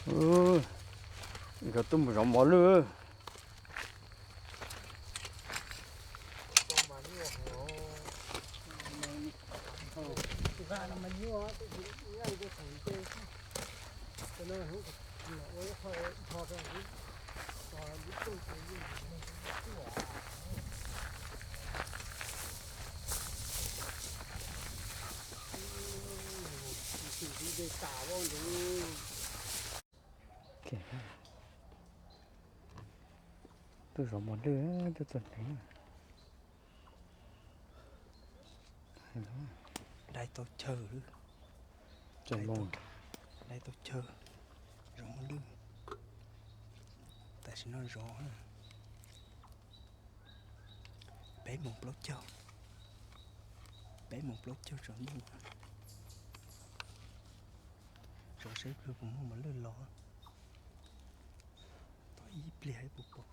Ub, nkawd tuaj mus zov mos lwj. Tuaj zov mos lwj, tuaj txog ntev. Dai tau chaw, dai tau chaw zov mos lwj. Tam sim no zov peb moos plaub caug, peb moos plaub caug tsaus ntuj. Zov seb puas muaj mos lwj los, tos ib pliag puas pom.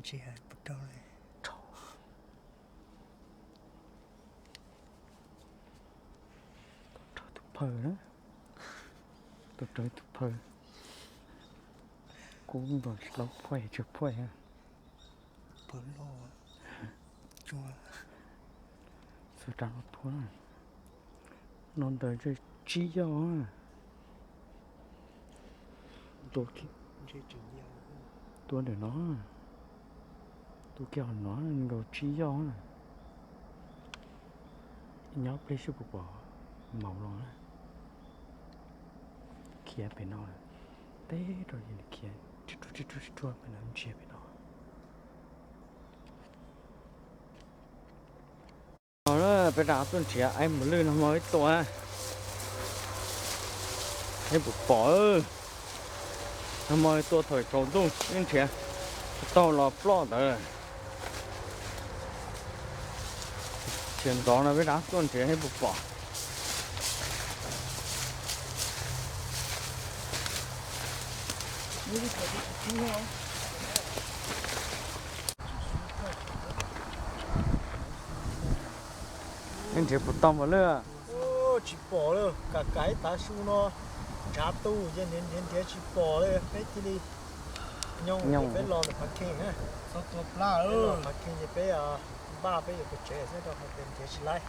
Tsis hais puas rau li. Rau tus phawj na. Tus rau tus phawj. Kub npog laub phuaj tsis phuaj. Pawg loj. Tsuag. Xov rab no tuaj na. No ntawd ntshe tsib yoj. Tua ntawm no. Tua kiag hauv no nkaus tsib yoj. Nyob peb seb puas pom maum los. Khiav pem no. Teb rau ces khiav tsuag tsuag pem no, ntsiag pem no. Peb rov tuaj nrhiav aib npus lwj no hmo ib tua, aib puas pom. Nag hmo tua thaum tsaus ntuj ib nrhiav tau los ploj ntawd. Nrhiav ntxov no peb rov tuaj nrhiav aib puas pom. Neb nrhiav puas tau npaum li? Tsis pom li, kam kam ib tav su no nrhav tu ces nrhiav nrhiav tsis pom li, peb cia li nyooj peb los ntawm phav kheej. Txhob tua plab, phav kheej ces peb npaj peb yuav pes tsev xwb rau qhov tias nrhiav tsis laib.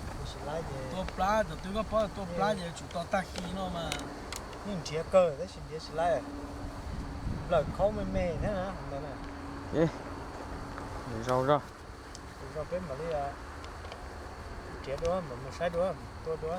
Nrhiav tsis laib ces tua plab, thaum twg koj paub tua plab ces tsum tos tag kis no mas. Yeej nrhiav kawg tab sis nrhiav tsis laib. Nplawm khaub me me thiab na ntawd na. Zaus zog. Zaus peb mam li nrhiav dua, mam mus saib dua, tua dua.